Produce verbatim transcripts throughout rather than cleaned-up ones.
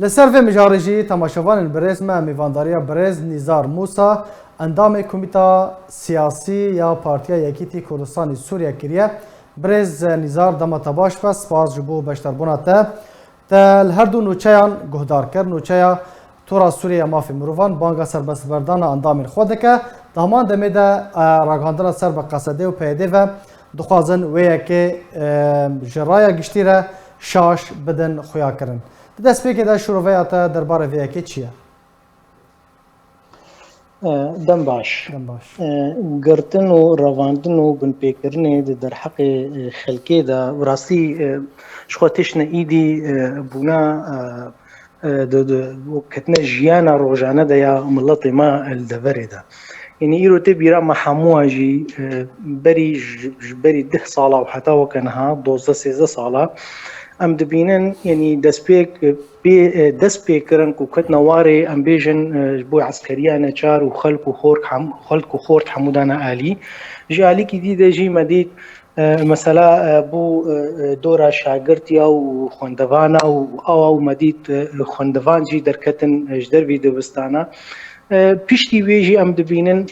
Li ser vê mijarê jî temaşevanên birêz me mêvandariya birêz Nîzar Mûsa, endamê Komîta Siyasî ya Partiya Yekîtî Kurdistanê Sûriye kiriye. Birêz Nîzar, dema te baş be, spas ji bo beşdarbûna te. Te li her du nûçeyan guhdar kir, nûçeya Tora Sûriye ya Mafê Mirovan banga serbestberdana endamên xwe dike. Di heman demê de, e, ragihandina ser bi Qesedê û P Y D ve dixwazin wê yekê, e, ji raya giştî re şaş bidin xuyakirin. Di destpêkê de şiroveya te derbarê vê yekê çi ye? E, dem baş. Dem baş. E, girtin û revandin û binpêkirinê di derheqê, e, xelkê de, bi rastî, e, ji xwe tiştine îdî, e, bûna, e, e, di, di, ketine jiyana rojane de ya miletê me li deverê de. Yanî îro tê bîra me hemûa jî, e, berî ji, ji berî deh sala û heta weke niha, dozdeh sêzdeh sala, em dibînin, yanî destpêk, e, pê, e, dest pê kirin ku ketine warê, em bêjin, e, ji bo eskeriya neçar û xelk û xort hem-, xelk û xort hemû dane alî. Ji alîkî dî de jî me dît, e, mesela, e, bû, e, e, dora şagirtiya û xwendevana û awa û me dît, e, xwendevan jî derketin, e, ji dervî dibistana. E, piştî wê jî em dibînin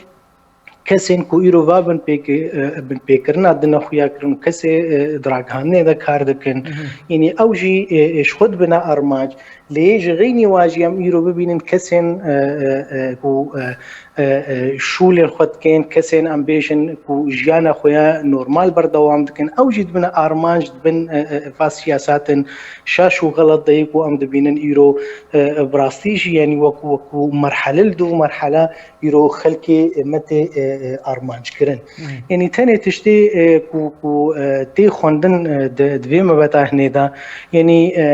kesên ku îro va binpêk-, e, binpêkirina dine xuya kirin û kesê, e, di ragihandinê de kar dikin. Mhm. Yanî ew jî, e, e, ji xwe dibine armanc. Lê ji xeynî wa jî em îro bibînin kesên, e, e, e, ku, e, e, e, şûlên xwe dikin, kesên em bêjin ku jiyana xwe ya normal berdewam dikin, ew jî dibine armanc, dibin, e, e, va siyasatin şaş û xelet de yê ku em dibînin îro, e, e, bi rastî jî, yanî wekû, wekû merhele li dû merhele îro xelkê me tê, e, e, armanc kirin. Hmm. Yanî tenê tiştê, e, ku, ku, e, tê xwendin, e, di, di vê mebeta hinê de, yanî, e,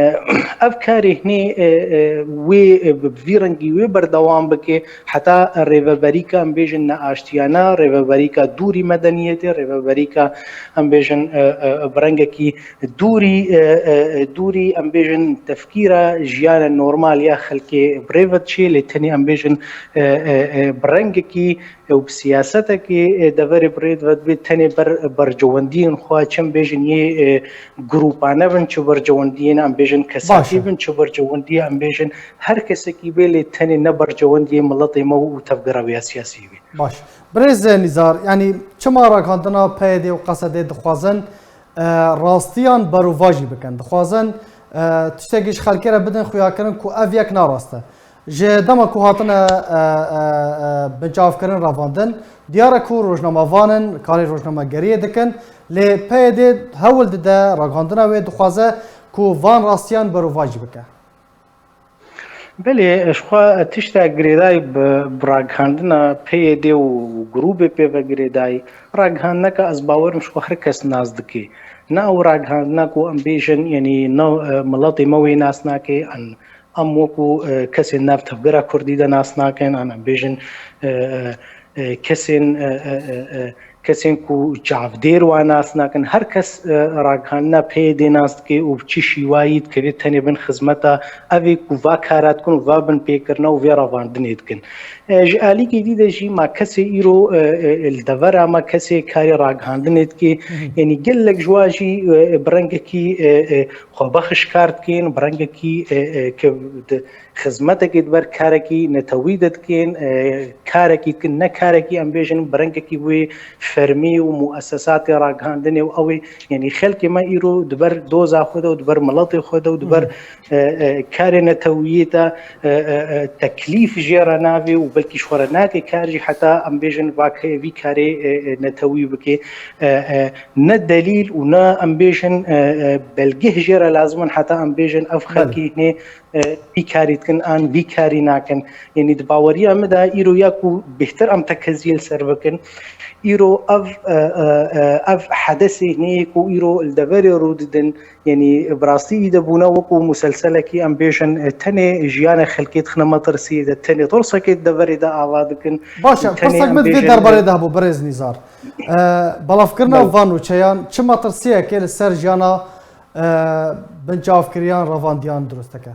ev karê hinê, e, e, wê, e, bi vî rengî wê berdewam bike, heta rêveberîka em bêjin neaştiyane, rêveberîka dûrî medeniyetê, rêveberîka em bêjin, e, e, bi rengekî dûrî, e, e, e, dûrî em bêjin tefkîra jiyana normal ya xelkê bi rê ve diçê, lê tenê em bêjin, e, e, e, bi rengekî û bi siyasetekê, e, deverê bi rê ve dibê tenê ber bercewendiyên xwe, çi em bêjin yê, e, grûpane bin, çi bercewendiyên em bêjin kesatî Baş e. bin, çi bercewendiye em bêjin her kesekî bê, lê tenê ne bercewendiyê miletê me û tevgera wê ya siyasî bê. Baş. Birêz Nîzar, yanî çima ragihandina P Y D û Qesedê dixwazin, e, rastiyan berovajî bikin? Dixwazin, e, tiştekî ji xelkê re bidin xuyakirin ku ev yek narast e. Ji dema ku hatine, e, e, e, binçavkirin, revandin, diyar e ku rojnamevan in, karê rojnamegeriyê dikin, lê P Y D hewl dide, ragihandina wê dixwaze ku van rastiyan berovajî bike. Belê, ji xwe tişta girêdayî bi, bi ragihandina P Y D û grûbê pê ve girêdayî. Ragihandineke ez bawerim ji xwe her kes nas dike. Ne ew ragihandina ku em bêjin, yanî ne, e, miletê me wê nas nake, an em wekû, e, kesên nav tevgera kurdî de nas nakin, an em bêjin, e, e, e, kesên, e, e, e, e, kesên ku çavdêr wan nas nakin. Her kes, e, ragihandina P Y D nas dike û bi çi şîwayî dikeve tenê bin xizmeta evê ku va kara dikin û va binpêkirina û vê revandinê dikin. E, ji alîkê dî de jî ma kesê îro, e, e, li devera me kesê karê ragihandinê dike. Mhm. Yanî gelek ji wan jî, e, bi rengekî, e, e, xwebexş kar dikin, bi rengekî, e, e, ke di xizmetekê di ber karekî netewî de dikin, e, karekî dikin, ne karekî em bêjin bi rengekî wê fermî û muessesatê ragihandinê û ew ê, yanî xelkê me îro di ber doza xwe de û di ber miletê xwe de û di ber, Mhm. e, e, karê netewiyê de, e, e, e, teklîf jê re navê û belkî ji xwe re nake kar jî heta em bêjin va ke-, vî karê, e, e, netewî bike. E, e, ne delîl û ne em bêjin, e, e, belgeh jê re lazim in heta em bêjin ev Belê. xelkî hinê, e, vî karî dikin an vî karî nakin. Yanî di baweriya min de îro ya ku bêhtir em tekeziyê li ser bikin, îro ev, e, e, e, ev hedesê hinê ku îro li deverê rû didin, yanî bi rastî î de bûne wekû muselselekî em bêjin, e, tenê jiyana xelkê dixine metirsiyê de, tenê tirsekê di deverê de ava dikin. Baş e, û tenê pirsek em min di vê bêjin, derbarê e, de hebû, birêz Nîzar. E, belavkirina Belê. van nûçeyan çi metirsiyekê li ser jiyana, e, binçavkiriyan, revandiyan dirust dike?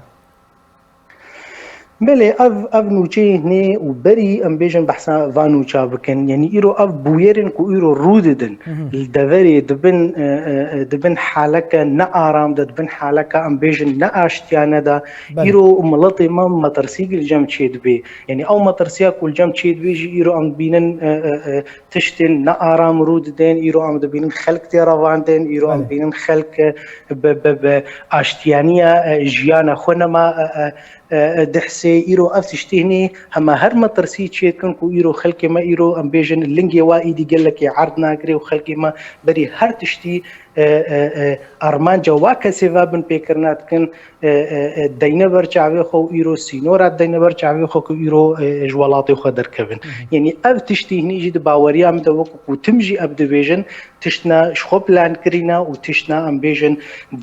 Belê, ev, ev nûçeyê hinê û berî em bêjin behsa van nûça bikin. Yanî îro ev bûyerên ku îro rû didin, li deverê dibin, e, e, e, dibin haleke ne aram de, dibin haleke em bêjin ne aştiyane de. Belê. Îro miletê me metirsî li cem çê dibê. Yanî ew metirsiya ku li cem çê dibê jî îro em dibînin, e, e, e, tiştên ne aram rû didin, îro em dibînin xelk tê revandin, îro em Belê. dibînin xelk, e, bi, bi, bi aştiyaniya, e, jiyana xwe nema, e, e, e, e, dihsê, îro ev tiştê hinî hema her metirsî çê dikin ku îro xelkê me îro em bêjin lingê wa îdî gelekê erd nagirê û xelkê me berî her tiştî, e, e, e, armanca wa kesê ve binpêkirina dikin, e, e, e, deyne ber çavê xwe û îro sînora deyne ber çavê xwe ku îro, e, ji welatê xwe derkevin. Yanî ev tiştî hinî jî di baweriya min de wekî ku tim jî ev dibêjin, tiştna ji xwe plan kirîne û tiştna em bêjin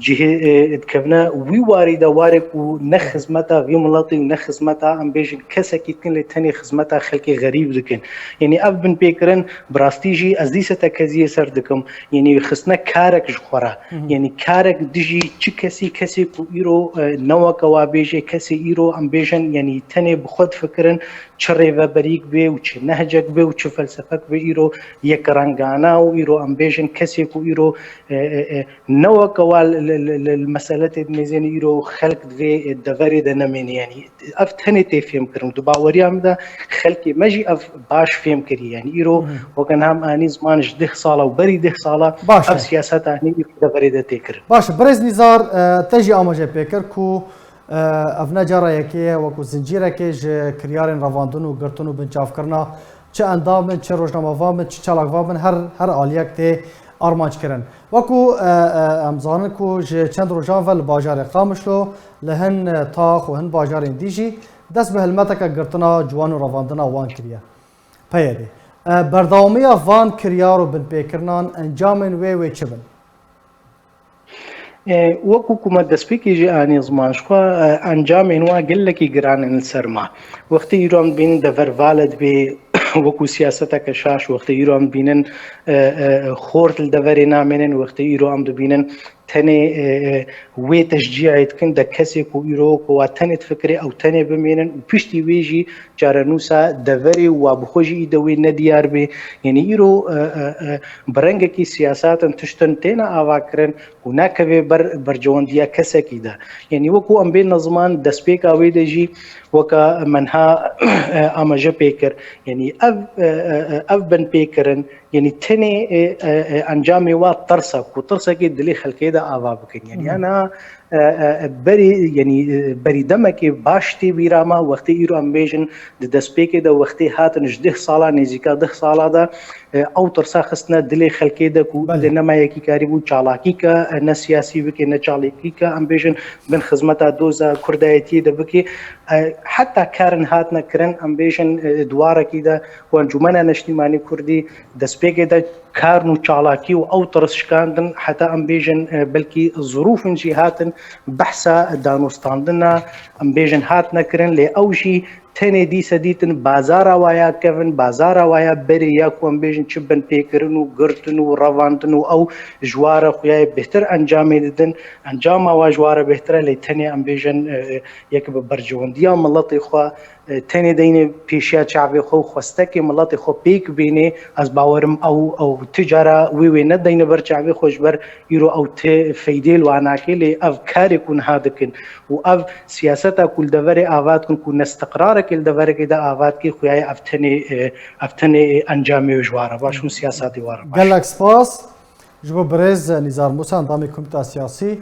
cihê, e, dikevine wî warî de warê ku ne xizmeta vî miletî û ne xizmeta em bêjin kesekî dikin lê tenê xizmeta xelkê xerîb dikin. Yanî ev binpêkirin bi rastî jî ez dîse tekeziyê ser dikim. Yanî xistine karek ji xwe re. Yanî karek dijî çi kesî, kesê ku îro, e, ne weke wa bêjê, kesê îro em bêjin, yanî tenê bi xwe difikirin, çi rêveberiyek bê û çi nehcek bê û çi felsefek bê îro yekrengana û îro em bêjin kesê ku îro, e, e, e, ne weke wa li, li, li, li, li mesele tê dimêzêne îro xelk divê, e, deverê de nemêne. Yanî ev tenê tê fêmkirin. Di baweriya min de xelkê me jî ev baş fêm kiriye. Yanî îro weke niha em anî ziman ji deh sala û berî deh sala Baş ev e. siyaseta hinî îro deverê de tê kirin. Baş e, Birêz Nîzar, e, te jî amaje pê kir ku, e, ev ne cara yekê ye, wekî zincîrekê ji kiryarên revandin û girtin û binçavkirina çi endam in, çi rojnamevan bin, çi çalakvan bin, her, her aliyek tê armanc kirin. Wekî, e, e, em zanin ku ji çend rojan ve li bajarê Qamişlo, li hin, e, tax û hin bajarên dî jî dest bi hilmeteke girtina ciwan û revandina wan kiriye. P Y D. E, berdewamiya van kiryar û binpêkirinan encamên wê wê çi bin? E, wekî ku me destpêkê jî anî ziman, ji xwe, e, encamên wa gelekî giran in li ser me. Wextê îro em dibînin dever vala dibê, wekî siyaseteke şaş, wextê îro em dibînin, e, e, xort li deverê namênin, wextê îro em dibînin tenê, e, e, wê teşcî'ê dikin de kesê ku îro ku wa tenê difikirê ew tenê bimênin û piştî wê jî çarenûsa deverê û wa bi xwe jî î de wê ne diyar bê. Yanî îro, e, e, e, bi rengekî siyasatin tiştin têne avakirin ku nakeve ber bercewendiya kesekî de. Yanî wekî em bêne ziman destpêka wê de jî weke me niha, e, amaje pê kir. Yanî ev, e, e, e, ev binpêkirin, yanî tenê, e, e, e, encamê wa tirsa, ku tirsekê dilê xelkê de ava bikin. Yanî Hı hı. ana, e, e, e, berî, yanî, e, berî demekê baş tê bîra me, wextê îro em bêjin, di destpêkê de wextê hatin ji deh sala, nêzîka deh sala de, e, ew tirsa xistine dilê xelkê de ku Belê. de nema yekîkarî bû, çalakîka, e, ne siyasî bike, ne çalakîka, em bêjin, bin xizmeta doza kurdayetiyê de bike. E, heta karin hatine kirin, em bêjin, e, di warekî de ku Encûmena Neştîmanî Kurdî destpêkê de karin û çalakî û ew tirs şikandin, heta em bêjin, e, belkî zirûfin jî hatin behsa danûstandina, em bêjin hatine kirin, lê ew jî tenê dîse dîtin bazara wa ya kevin, bazara wa ya berê ya ku em bêjin çi binpêkirin û girtin û revandin û ew ji wa re xuya ye bêhtir encamê didin. Encama wa ji wa re bêhtir e, lê tenê em bêjin, e, yek bi berjewendiya miletê xwe, e, tenê deyne pêşiya çavê xwe û xwestekê miletê xwe pêk bînê, ez bawerim ew, ew ti cara wê wê nedeyne ber çavê xwe, ji ber îro ew ti feydê li wan nake, lê ev karê ku niha dikin û ev siyaseta ku li deverê ava dikin, ku nestiqrarekê li deverekê de ava dike, xuya ye ev tenê, e, ev tenê encamê wê ji wan re baş û siyasatê wan re baş. Gelek spas ji bo birêz Nîzar Mûsa, endamê Komîta Siyasî,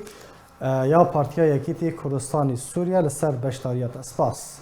e, ya Partiya Yekîtî Kurdistanî Sûriye li ser beşdariya te. Spas.